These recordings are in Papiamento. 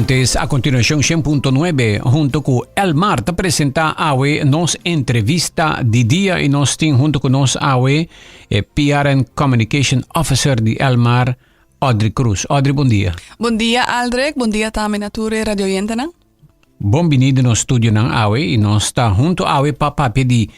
Antes, a continuacion 100.9 hunto cu Elmar ta presenta awe nos entrevista di dia y nos tin hunto cu nos awe e PR and Communication Officer di Elmar, Audrey Cruz. Audrey, bon dia. Bon dia, Aldrich. Bon dia tambe na tur e radioyentenan. Bon bini den nos studionan awe y nos ta hunto awe pa papia di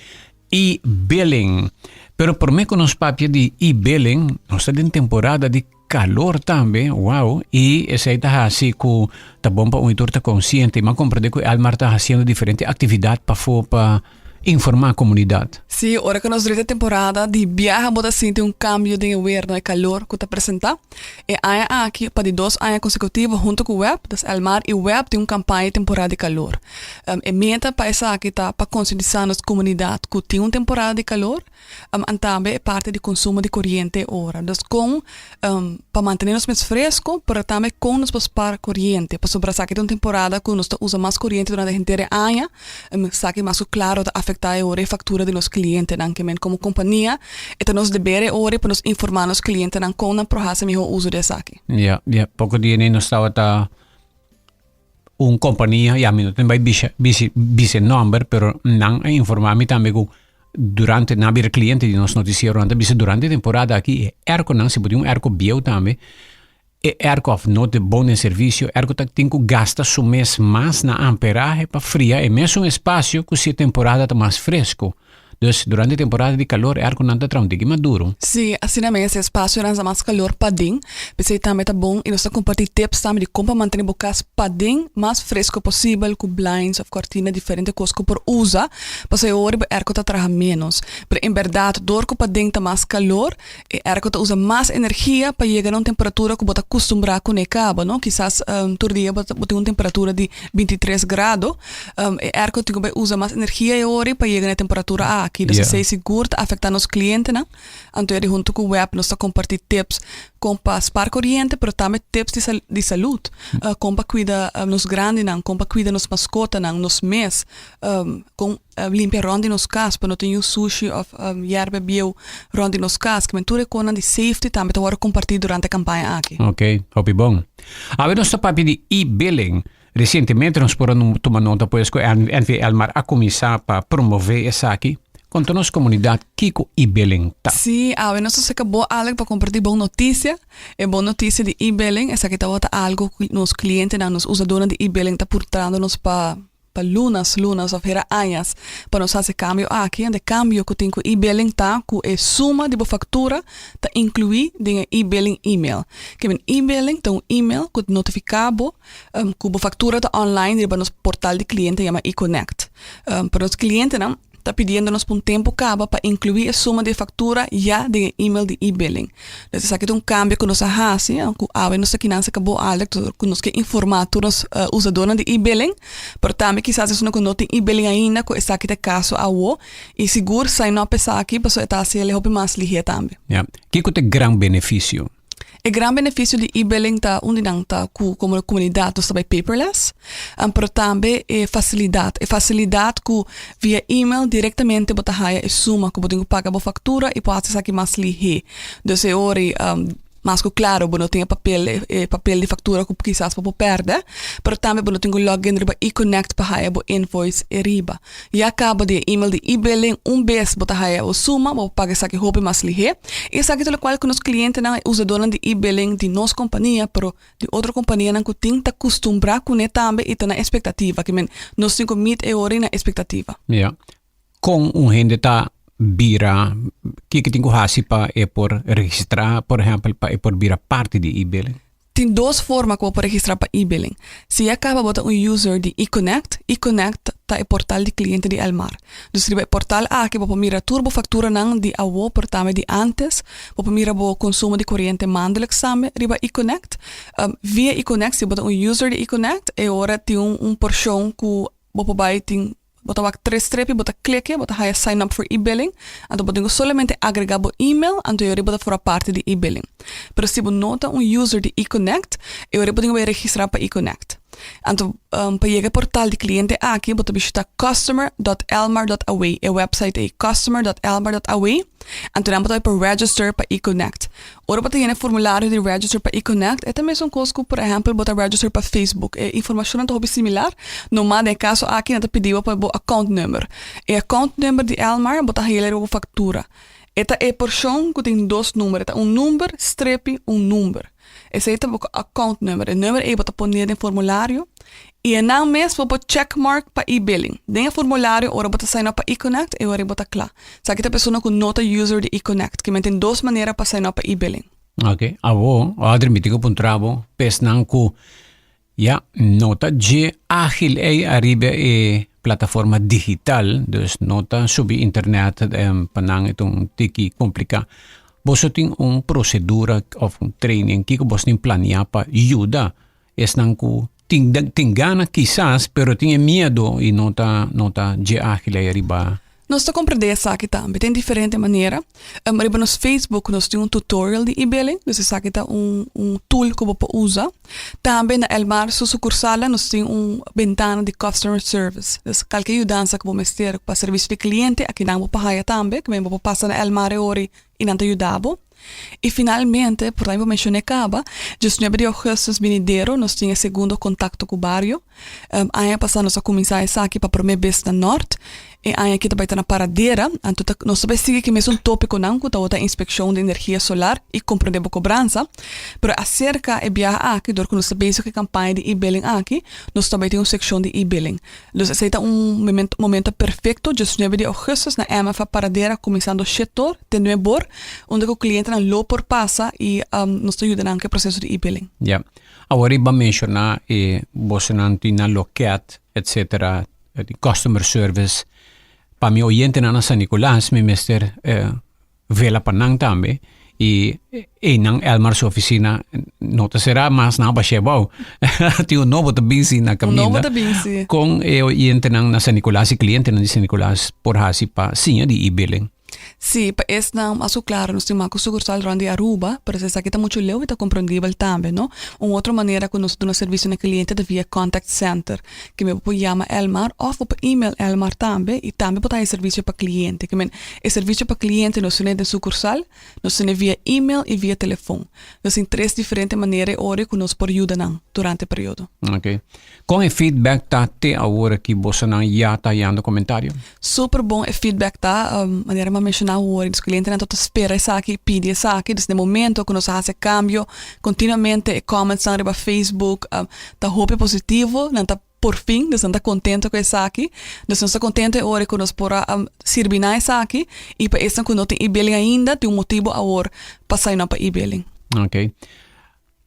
e-billing. Pero prome cu nos papia di e-billing, nos ta den temporada di calor tambe, wow, y esey ta haci cu ta bon pa un y tur ta consciente. M'a comprende cu Elmar ta haciendo diferente actividad pafo pa informa comunidad. Sí, ora cu nos drenta temporada di biaha bo ta sinti un cambio den e weer, no e calor cu ta presenta. E aña aki, pa di dos aña consecutivo hunto cu web, dus Elmar y web tin un campaña di temporada di calor. E meta pa esaki ta pa concientisa nos comunidad cu tin un temporada di calor, en tambe e parti di consumo di coriente e ora. Dus con pa mantene nos mes fresco, pero tambe con nos por spar coriente, pasobra esaki ta un temporada cu nos ta usa mas coriente durante henter e aña, esaki mas cu claro ta afecta e ora e factura di nos clientenan. Ke men como compania e ta nos deber e ora pa nos informa nos clientenan con nan por haci miho uso di esaki. Ya, ya, poco dia ni nos tabata un compania, ya mi no tin bay bisa bisa e nomber, pero nan a informa mi tambe cu durante nan a bira cliente di nos noticiero, nan ta bisa durante e temporada aki e airconan, si bo tin un airco bieu tambe, e airco of no ta bon den servicio, airco ta tin cu gasta su mes mas na amperahe pa fria e mesun espacio cu si e temporada ta mas fresco. Dus durante temporada di calor e airconan ta traha un tiki mas duro. Sí, asina mes, e espacionan sa mas calor paden, p'esei tambe ta bon y nos ta comparti tips tambe di con pa mantene bo cas paden mas fresco posibel cu blinds of cortina, diferente cos cu por usa pasobra e ora bo airco ta traha menos. Pero en berdad dor cu paden ta mas calor E airco ta usa mas energia pa yega na un temperatura ku bo ta kustumbrá kuné kaba, no? Kisas tur dia bo bo tin un temperatura di bintitres grado, e airco tin ku bai usa mas energia e ora pa yega na e temperatura aki. Dus esei sigur ta afektá nos klientenan. Anto di huntu ku web nos ta kompartí tips kon pa spar koriente, pero tambe tips di sal di salud, kon pa kuida nos grandinan, kon pa kuida nos maskotanan, nos mes, kon. Limpia rond di nos cas pa no tin yu sushi of yerba bieu rond di nos cas. Kimen tur e konan di safety tambe ta wòrdu kompartí durante e kampaña aki. Ok, hopi bon. Awe nos ta papia di e-billing. Resientemente nos por a tuma nota pues ku NV Elmar a kuminsá pa promové esaki. Konta nos komunidat kiko e-billing ta. Sí, awe nos ta seka bo Alec pa kompartí bon notisia. E bon notisia di e-billing, esaki tabata algu ku nos klientenan, nos usadónan di e-billing ta purtrando nos pa Pa lunas, lunas of hera añas pa nos hasi e kambio aki. Ant e kambio ku tin ku e-billing ta ku e suma di bo faktura ta inkluí den e e-billing email. Ke men e-billing ta un email ku ta notifiká bo ku bo faktura ta online riba nos portal di kliente yama eConnect. Pa nos klientenan ta pidiendo nos pa un tempu kaba pa inkluí e suma di e faktura ya den e email di e-billing. Dus esaki ta un kambio ku nos a hasi, ku awe nos ta kinan saka bo alert ku nos ke informá tur nos usadónan di e-billing, pero tambe kisas esun ku no tin e-billing ainda ku esaki ta e kaso awo i sigur sign up esaki pasobra e ta hasi el hopi mas lihé tambe. Ya. Kiko ta e gran benefisio? E gran benefisio di e-billing ta un di nan ta ku komo komunidat nos ta bai paperless, pero tambe e fasilidat. E fasilidat ku via email direktamente bo ta haya e suma ku bo tin ku paga bo faktura i por hasi esaki mas lihé. Dus e ora mas ku klaro bo no tin e papel e papel di faktura ku kisas bo por pèrdè, pero tambe bo no tin ku login riba eConnect pa haya bo invoice eriba. Ya kaba di e email di e-billing, un bes bo ta haya bo suma, bo por paga esaki hopi mas lihé. I esaki ta lokual ku nos klientenan i usadónan di e-billing di nos kompania, pero di otro kompanianan ku tin ta kustumbrá kuné tambe i ta na espektativa. Ke men, nos tin ku meet e ora i na espektativa. Ya. Kon un hende ta bira, kiko tin ku hasi pa e por registrá, por ehèmpel, pa e por bira parti di e-billing? Tin dos forma ku bo por registrá pa e-billing. Si ya kaba bo ta un user di eConnect, eConnect ta e portal di kliente di Elmar. Dus riba e portal aki bo por mira tur bo fakturanan di awo pero tambe di ántes. Bo por mira bo konsumo di koriente maandelijks tambe riba eConnect. Via eConnect, si bo ta un user di eConnect, e ora tin un porshon ku bo por bai tin Bo ta wak tres strepi, bo ta klike, bo ta haya sign up for e-billing, anto bo tin ku solamente agrega bo email, anto e ora bo ta forma parti di e-billing. Pero si bo no ta un user di eConnect, e ora bo tin ku bai registra pa eConnect. Anto um, pa yega e portal di cliente aki, bo ta bishita customer.elmar.aw, e website ei, customer.elmar.aw, anto dan bo ta bai pa register pa eConnect. Ora bo ta yena e formulario di register pa eConnect, e ta mesun kos ku por ehèmpel bo ta register pa Facebook. E informashonnan ta hopi similar, nomá den e kaso aki nan ta pidi bo pa bo account number. E account number di Elmar bo ta haña riba bo faktura. E ta e porshon ku tin dos number, e ta un number strepi un number. Esei ta bo account number. E number ei bo ta pone den formulario i e nan mes bo por check mark pa e-billing. Den e formulario ora bo ta sign up pa eConnect e ora ei bo ta kla. Esaki ta persona ku no ta user di eConnect. Kimen tin dos manera pa sign up pa e-billing. Ok, abo, Audrey, mi tin ku puntra bo pesnan ku ya no ta dje ágil ei ariba e plataforma digital, dus no ta subi internet pa nan e ta un tiki kompliká. Boso tin un prosedura òf un training kiko boso tin planiá pa yuda esnan ku tin tin gana kisas pero tin e miedo i no ta no ta dje ágil ei ariba? Nos ta komprendé esaki tambe den diferente manera. Riba nos Facebook nos tin un tutorial di e-billing, dus esaki ta un un tool ku bo por usa. Tambe na Elmar su sukursalnan nos tin un bentana di customer service. Dus kalke yudansa ku bo mester pa servisio di kliente akinan bo por haya tambe, ku bo por pasa na Elmar e ora i nan ta yuda bo. I finalmente, por tambe bo menshoné kaba, diesnuebe di ougùstùs binidero nos tin e segundo kontakto ku bario. Aña pasá nos a kuminsá esaki pa promé bes na Nòrt. E aña aki ta bai ta na Paradera. Anto ta nos ta bai sigui ku e mesun tópikonan ku tabata inspekshon di energia solar i komprondé bo kobransa. Pero aserka e biaha aki, dor ku nos ta bezig ku e kampaña di e-billing aki, nos ta bai tin un sekshon di e-billing. Dus esei ta un momento perfecto, diesnuebe di augustus na MFA Paradera cuminsando shetor te nuebor, unda cu clientenan lo por pasa y nos ta yuda nan cu e proceso di e-billing. Ya. Awor riba menciona e bosonan tin nan loket etcetera di customer service. Pa mi oyentenan na San Nicolas mi mester vela pa nan tambe y eynan Elmar su oficina no ta cera mas nan a basha abao. Tin un nobo ta bin si na caminda. Un nobo ta bin si. Con e oyentenan na San Nicolas y clientenan di San Nicolas por haci pa siña di e-billing? Si, pa esnan mas cu claro nos tin mas cu sucursal rond di Aruba, pero si esaki ta mucho leu y ta comprendibel tambe, no? Un otro manera cu nos ta duna servicio na cliente ta via contact center. Ke men bo por yama Elmar òf bo por email Elmar tambe i tambe bo ta haña servisio pa kliente. Ke men e servisio pa kliente nos tene den sukursal, nos tene via email i via telefon. Nos tin tres diferente manera e ora ku nos por yuda nan durante e periodo. Ok. Kon e feedback ta te awor aki bosonan ya ta hañando komentario? Super bon e feedback ta. Manera mi a menshoná awor, nos klientenan ta spera esaki i pidi esaki. Dus na e momento ku nos a hasi e kambio, kontinuamente e commentsnan riba Facebook ta hopi positivo, nan ta por fin, dus nan ta kontento ku esaki. Dus nos ta kontento e ora ku nos por a sirbi nan esaki i pa esnan ku no tin e-billing ainda tin un motibu awor pa sign up pa e-billing. Ok.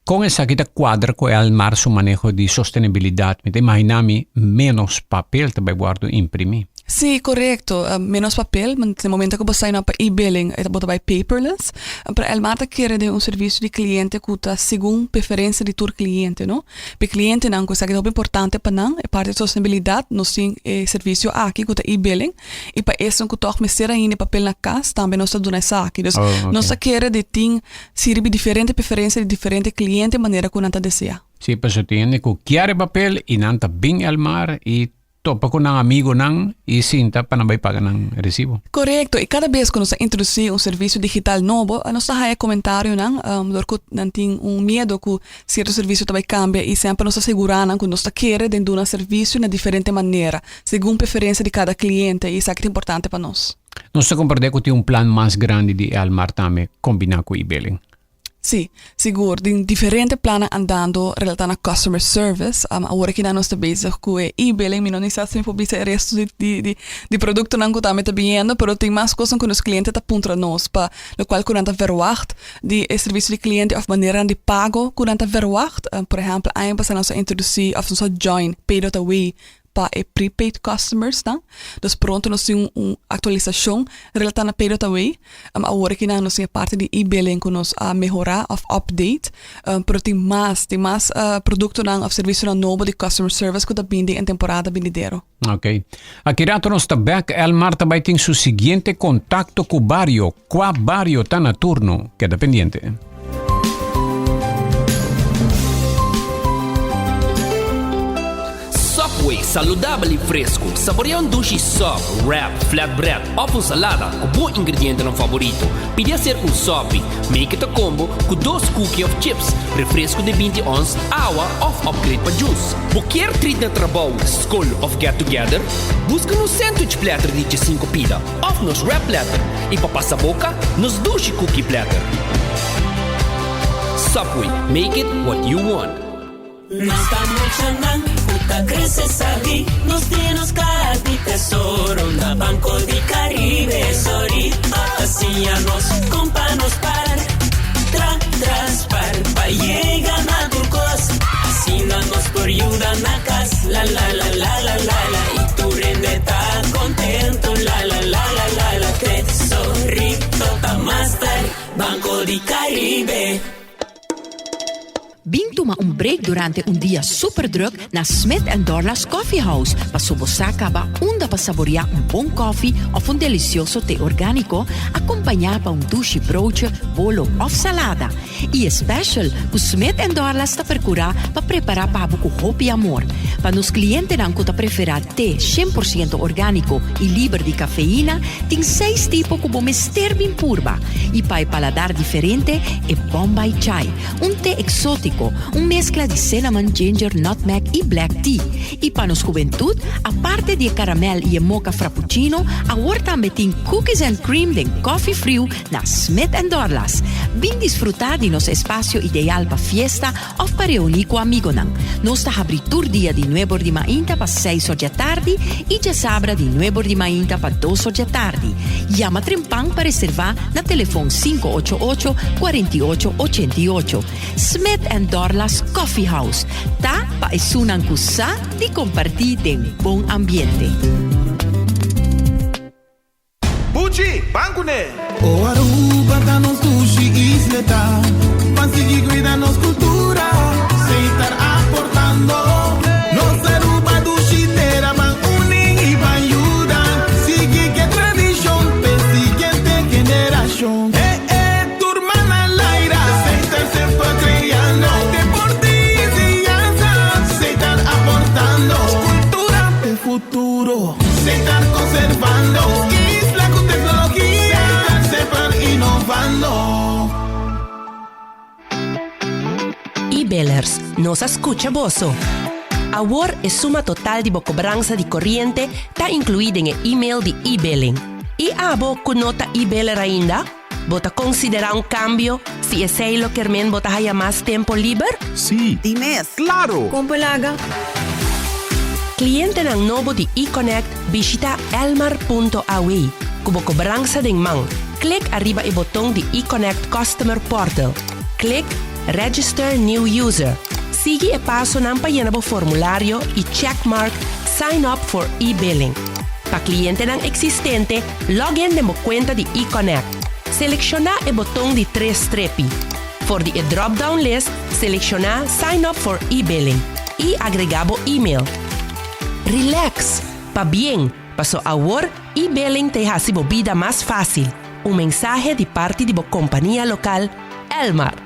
Kon esaki ta kuadra ku e Almar su maneho di sostenibilidat? Mi ta imaginá mi ménos papel ta bai wòrdu imprimí. Sí, korekto. Ménos papel. Na e momento ku bo sign up pa e-billing bo ta bai paperless. Pero Elmar ta kere den un servisio di kliente ku ta segun preferensia di tur kliente, no? Pa e klientenan ku esaki ta hopi importante pa nan, e parti di sostenibilidat, nos tin e servisio aki ku ta e-billing. I pa esnan ku tòg mester ainda e papel na kas, tambe nos ta duna esaki. Dus nos ta kere di tin sirbi diferente preferensia di diferente kliente manera ku nan ta desea. Sí, pasobra tin hende ku kier e papel i nan ta bin Elmar i Topa ku nan amigonan i sinta pa nan bai paga nan resibo. Korekto, i kada bes ku nos ta introdusí un servisio digital nobo, nos ta haña komentarionan dor ku nan tin un miedo ku sierto servisio ta bai kambia i semper nos ta sigurá nan ku nos ta kere den duna servisio na diferente manera, segun preferensia di kada kliente i esaki ta importante pa nos. Nos ta komprendé ku tin un plan mas grandi di Elmar tambe kombiná ku e-billing. Sí, sigur. Tin diferente plannan andando relatá na customer service. Awor aki nan nos ta bezig ku e e-billing. Mi no ni sa si mi por bisa e resto di di di di produktonan ku tambe ta biniendo, pero tin mas kosnan ku nos kliente ta puntra nos pa lokual ku nan ta verwagt di e servisio di kliente òf maneranan di pago ku nan ta verwagt. Por ehèmpel, aña pasá nos a introdusí òf nos a join Pay.away pa e prepaid customers nan. Dus pronto nos tin un actualisacion relata na Pay.away. Awor aki nan nos tin e parti di e-billing cu nos a mehora of update. Pero tin mas, tin mas productonan of servicionan nobo di customer service cu ta bini den temporada binidero. Ok. Aki rato nos ta bek. Elmar ta bai tin su siguiente contacto cu bario. Cua bario ta na turno? Keda pendiente. Subway, saludabel y fresco. Saborea un dushi sub, wrap, flatbread of un salada cu bo ingredientenan favorito. Pidi hacer un sopi, make it a combo cu dos cookie of chips, refresco di binti ons, awa of upgrade pa juice. Bo kier treat na trabou, scol of get together? Busca nos sandwich platter di diesinco pida of nos wrap platter y pa pasa boca, nos dushi cookie platter. Subway, make it what you want. Nos ta muchanan ku ta krese sabí, nos tin nos kaha di tesoro na Banco di Caribe. Sorry pa siña nos kon pa nos par, tra tras par pa yega na tur kos. Asina nos por yuda na kas, la la la la la la la i tur hende ta kontento, la la la la la la. Tesorito ta master, Banco di Caribe. Bin tuma un break durante un dia super druk na Smith and Dorlas Coffee House paso bo sa caba unda pa saborea un bon koffie of un delicioso te organico acompaña pa un dushi broodje, bolo of salada. Y e special cu Smith and Dorlas ta percura pa prepara pa bo cu hopi amor. Pa nos clientenan cu ta prefera te 100% organico y liber di cafeína, tin seis tipo cu bo mester bin purba. Y pa e paladar diferente, e Bombay Chai, un te exótico, un mezcla di cinnamon, ginger, nutmeg y black tea. Y pa nos juventud, aparte di e caramel y e mocha frappuccino, awor tambe tin cookies and cream den coffee friu na Smith and Dorlas. Bin disfruta di nos espacio ideal pa fiesta of pa reuni cu amigonan. Nos ta habri tur dia di nuebor di mainta pa seis or djatardi y djasabra di nuebor di mainta pa dos or djatardi. Yama trempan pa reserva na telefon 588 48 88. Smith and Dorlas Coffee House ta pa esunnan cu sa di comparti den bon ambiente. Buchi, ban kuné! O Aruba ta nos dushi isleta, Ban sigui cuida nos cultura, Setar aportando. Nos Aruba dushi tera, Ban uni y ban yuda, Sigui cu e tradicion, p'e siguiente generacion. Eh eh, tur man na laira, Setar semper creando. Deporte y enseñanza, Setar aportando. Cultura p'e futuro. Setar conservando. Isla cu tecnologia. Setar semper innovando. E-billers, nos a scucha boso. Awor e suma total di bo cobransa di coriente ta inclui den e e-mail di e-billing. Y abo cu no ta e-biller ainda? Bo ta considera un cambio si esey lo kermen bo ta haya mas tempo liber? Sí. Di mes. Claro! Con por laga? Clientenan nobo di eConnect bishita elmar.aw cu bo cobransa den man. Click ariba e boton di eConnect Customer Portal. Click Register New User. Sigui e pasonan pa yena bo formulario y checkmark Sign up for e-billing. Pa clientenan existente, log in den bo cuenta di eConnect. Selecciona e boton di tres strepi. For di e drop-down list, selecciona Sign up for e-billing y agrega bo e-mail. Relax! Pabien, paso awor e-billing ta haci bo bida mas facil. Un mensahe di parti di bo compania local, Elmar.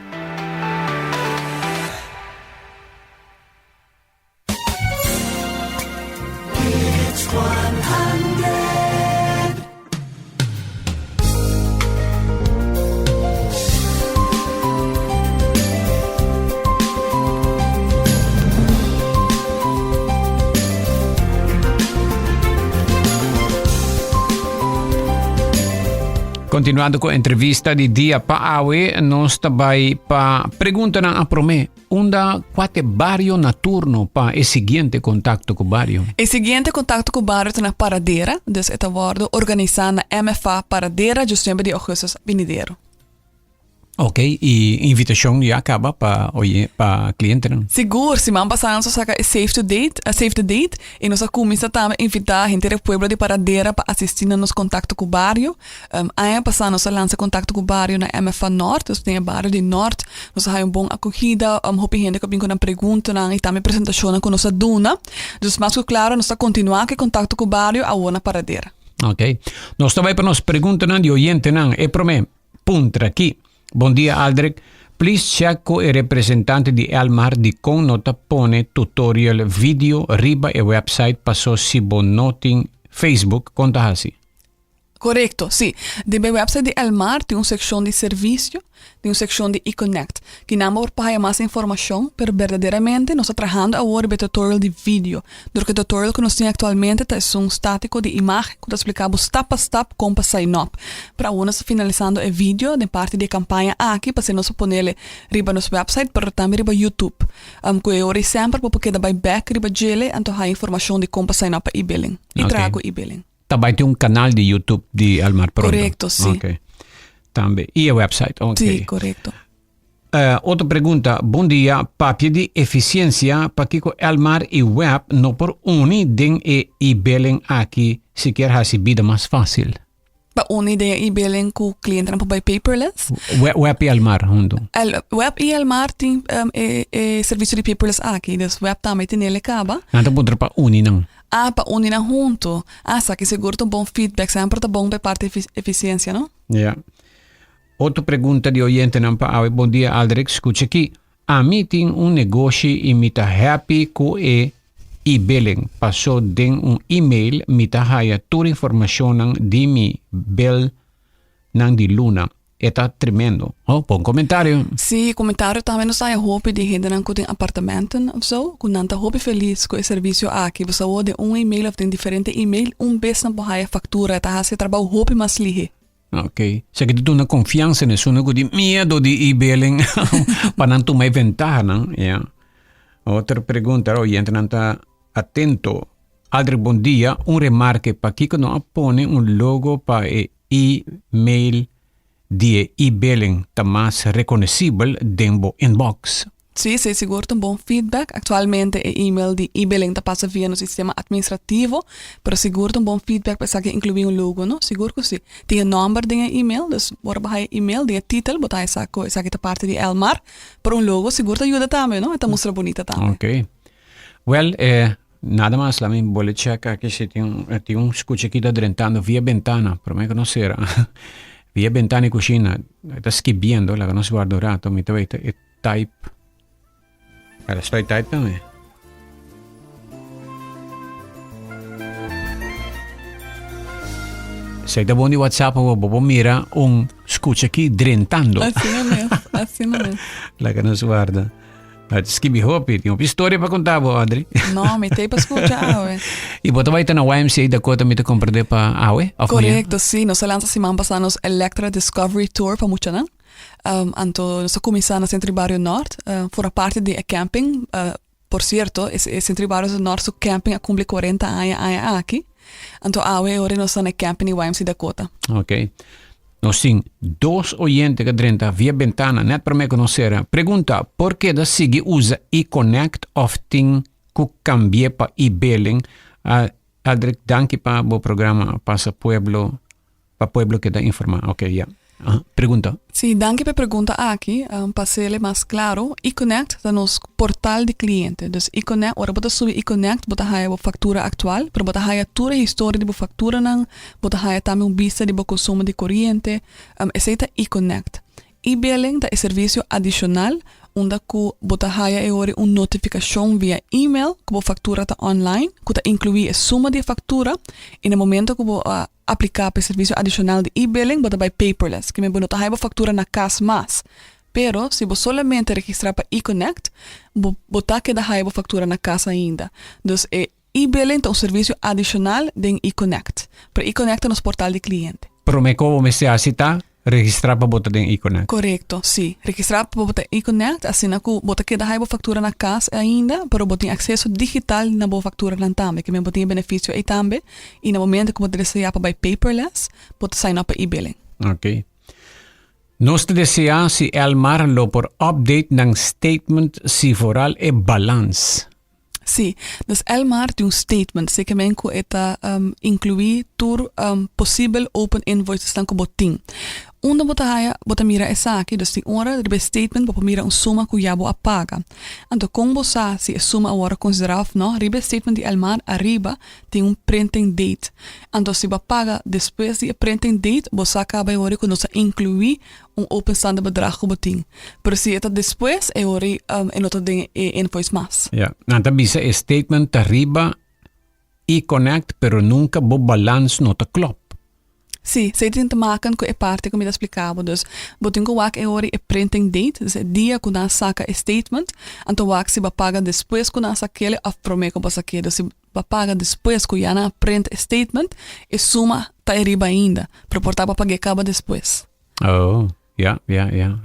Continuando cu entrevista di dia pa awe, nos ta bay pa preguntanan a prome. Unda cua t'e bario na turno pa e siguiente Contacto cu Bario? E siguiente Contacto cu Bario ta na Paradera, dus e ta wordo organisa na MFA Paradera djosnuebe di augustus binidero. Ok, y invitacion ya caba pa oye pa clientenan? Sigur, siman pasa nos a saca e save to date, save the date y nos a cuminsa tambe invita henter e pueblo di Paradera pa asisti na nos Contacto cu Bario. Aña pasá nos a lansa kontakto ku bario na MFA Nort, dus den e bario di Nort. Nos a haña un bon akogida, hopi hende ku a bin ku nan preguntanan i tambe presentashonnan ku nos a duna. Dus mas ku klaro nos ta kontinuá ku e kontakto ku bario awor na Paradera. Ok. Nos ta bai pa nos preguntanan di oyentenan. E promé puntra aki. Bon dia Aldrich. Please check ku e representante di Elmar dikon no ta pone tutorial video riba e website paso si bo no tin Facebook kon ta hasi? Korekto, sí. Den e website di Elmar tin un sekshon di servisio, tin un sekshon di e-connect. Kinan bo por pa haya mas informashon, pero berdaderamente nos ta trahando awor riba e tutorial di video. Dor ku e tutorial ku nos tin aktualmente ta esun statiko di imágen ku ta splika bo stap pa stap kon pa sign up. Pero awor nos ta finalisando e video den parti di e kampaña aki pa asina nos por ponele riba nos website pero tambe riba YouTube. Ku e ora i semper bo por keda bai bek riba djele anto haya informashon di kon pa sign up pa e-billing i traha ku e-billing. Ta bai tin un kanal di YouTube di Elmar pronto. Korekto, si. Ok. Tambe. I e website. Ok. Si, korekto. Uh, otro pregunta. Bon dia. Papia di eficiencia, pakiko Elmar i web no por uni den e e-billing aki si kier hasi bida mas fácil? Pa uni den e e-billing ku klientenan por bai paperless? Web i Elmar huntu. El, web i Elmar tin um, e, e servicio di paperless aki, dus web tambe tinele kaba. Nan ta puntra pa uni nan. Ah, pa uni nan huntu. Ah, esaki sigur ta un bon feedback. Semper ta bon pa e parti eficiencia, no? Ja. Otro pregunta di oyentenan pa awe. Bon dia Aldrich, skucha aki. Ami tin un negoshi i mi ta happy ku e e-billing. Paso den un e-mail mi ta haya tur informashonnan di mi bill nan di luna. E ta tremendo. Oh, bon komentario. Sí, komentario tambe nos haya hopi di hendenan ku tin apartamenten of zo, ku nan ta hopi felis ku e servisio aki. Bo sa wou den un e-mail of den diferente e-mail un bes nan por haya faktura. E ta hasi e trabou hopi mas lihe. Ok. Esaki ta duna konfiansa na esunnan ku tin miedo di e-billing pa nan tuma e ventahanan. Ya. Otro pregunta, oyentenan ta atento. Aldrich, bon dia. Un remarke, pakiko no a pone un logo pa e e-mail di e e-billing ta mas rekonesibel den bo inbox? Sí, sí, sigur ta un bon feedback. Actualmente e email di e-billing ta pasa via nos sistema administrativo, pero sigur ta un bon feedback pa esaki inclui un logo, no? Sigur cu sí. Tin e nomber den e email, dus ora bo haya email, den e titel bo ta haya sa cu esaki ta parti di Elmar, pero un logo sigur ta yuda tambe, no? E ta mustra bunita tambe. Ok. Well, eh, nada mas, laat mi bole check aki si tin, tin un scucha aki ta drentando via bentana, prome cu nos cera. Via bentana y cushina, e ta skibiendo, laga nos warda un rato, mi ta weta e type. Pero estoy type tambe. Sei ta bon di WhatsApp, bo bo mira un scucha aki drentando. Asina mes, asina mes. Laga nos warda. Skibi hopi, tin hopi historia pa conta bo, Audrey. No, mi t'ei pa scucha awe. Y bo ta bai ta na YMCA Dakota, mi ta comprende pa awe? Of Correcto, sí. Nos a lansa siman pasá nos Electra Discovery Tour pa muchanan. Um, anto nos a kuminsá na Centro di Bario Nort, uh, for aparte di e camping. Uh, por cierto, e, e Centro di Bario Nort su camping a cumpli 40 aña aña aki. Anto awe ora nos ta na e camping di YMCA Dakota. Ok. Nos tin dos oyente ku drenta via bentana net promé ku nos sera. Pregunta, por keda sigui usa e-connect of tin ku kambi'é pa e-billing? Uh, Aldrich, danki pa bo programa Pasa Pueblo, pa pueblo keda informá. Ok, ya. Aha, pregunta. Sí, danki pa e pregunta aki. Um, pa hacerle mas claro, eConnect ta nos portal di cliente. Dus eConnect, ora bo ta subi eConnect, bo ta haya bo factura actual, pero bo ta haya tur e historia di bo facturanan, bo ta haya tambe un bista di bo consumo di coriente. Um, esey ta eConnect. E-billing ta e servicio adicional unda cu bo ta haya e ora un notificacion via email cu bo factura ta online, cu ta inclui e suma di e factura, y na momento cu bo a aplica pa e servicio adicional di e-billing bo ta bay paperless, kimen bo no ta haya bo factura na cas mas. Pero si bo solamente registra pa eConnect, bo bo ta keda haya bo factura na cas ainda. Dus e e-billing ta un servicio adicional den eConnect. Pero eConnect ta nos portal di cliente. Prome cu bo mester haci ta registra pa bo ta den eConnect. Corecto, si. Registra pa bo ta eConnect, asina cu bo ta keda haya bo factura na cas ainda, pero bo tin acceso digital na bo facturanan tambe. Kimen bo tin e beneficio ey tambe. Y na momento cu bo ta desea pa bay paperless, bo ta sign up pa e-billing. Ok. Nos ta desea si Elmar lo por update nan statement si vooral e balans. Sí, dus Elmar tin un statement, zekermente ku e ta um, inkluí tur um, posibel open invoicesnan ku bo tin. Unda bo ta haya bo ta mira esaki, dus tin ora riba e statement bo por mira un suma ku ya bo a paga. Anto kon bo sa si e suma a wòrdu konsiderá òf nò? Riba e statement di Elmar ariba tin un printing date. Anto si bo a paga despues di e printing date bo sa kaba e ora ku nos a inkluí un openstaande bedrag ku bo tin. Pero si e ta despues e ora e no ta den e invoice mas. Ya, nan ta bisa e statement ta riba e-connect pero nunca bo balans no ta klop. Sí, esei tin te maken ku e parti ku mi ta splika bo. Dus bo tin ku wak e ora e printing date, dus e dia ku nan a saka e statement, anto wak si bo a paga despues ku nan a sak'el òf promé ku bo a sak'el. Dus si bo a paga despues ku ya nan a print e statement, e suma ta e riba ainda, pero por ta bo a pag'é kaba despues. Oh, ya, ya, ya.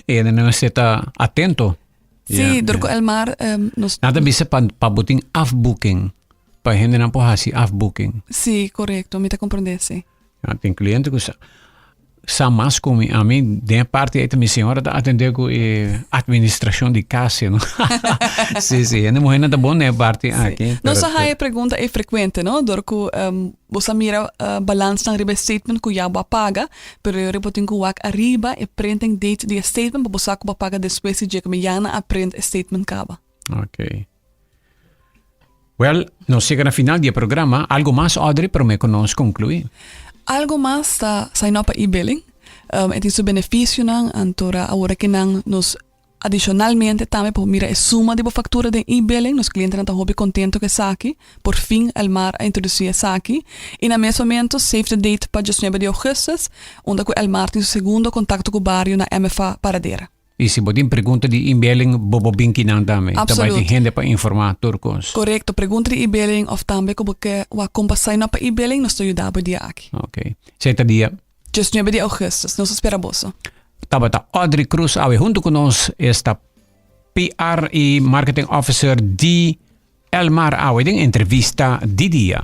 E nan mester ta atento. Sí, dor ku Elmar nos. Nan ta bisa pa pa bo tin afboeking, pa hendenan por hasi afboeking. Sí, korekto, mi ta komprendé, sí. Ja, tin kliente ku sa sa mas ku mi. Ami den e parti ei ta mi señora ta atendé ku e administrashon di kas, no. Sí, sí, hende muhénan ta bon den e parti aki. Nos a haña e pregunta ei frekuente, no, dor ku bo sa mira balansnan riba e statement ku ya bo a paga, Pero e ora bo tin ku wak ariba e printing date di e statement pa bo sa ku bo a paga despues di dje ku mi ya nan a print e statement kaba. Ok. Well, nos yega na final di e programa. Algo mas, Audrey, prome ku nos konkluí? Algo mas ta sign up pa e-billing. E tin su benefisionan, anto awor aki nan nos Adicionalmente tambe por mira e suma di bo factura den e-billing. Nos clientenan ta hopi contento cu esaki. Por fin Elmar a introduci esaki. Y na mes momento save the date pa diesnuebe di augustus, unda cu Elmar tin su segundo contacto cu bario na MFA Paradera. Y si bo tin pregunta di e-billing, bo por bin kinan tambe. Ta bai tin hende pa informa tur cos. Corecto. Pregunta di e-billing of tambe cu bo ke wak con pa sign up pa e-billing, nos ta yuda bo e dia aki. Ok. Esey ta dia. 19 di augustus. Nos ta spera boso. Tabata Audrey Cruz awe hunto cu nos, esta PR y Marketing Officer di Elmar awe den entrevista di dia.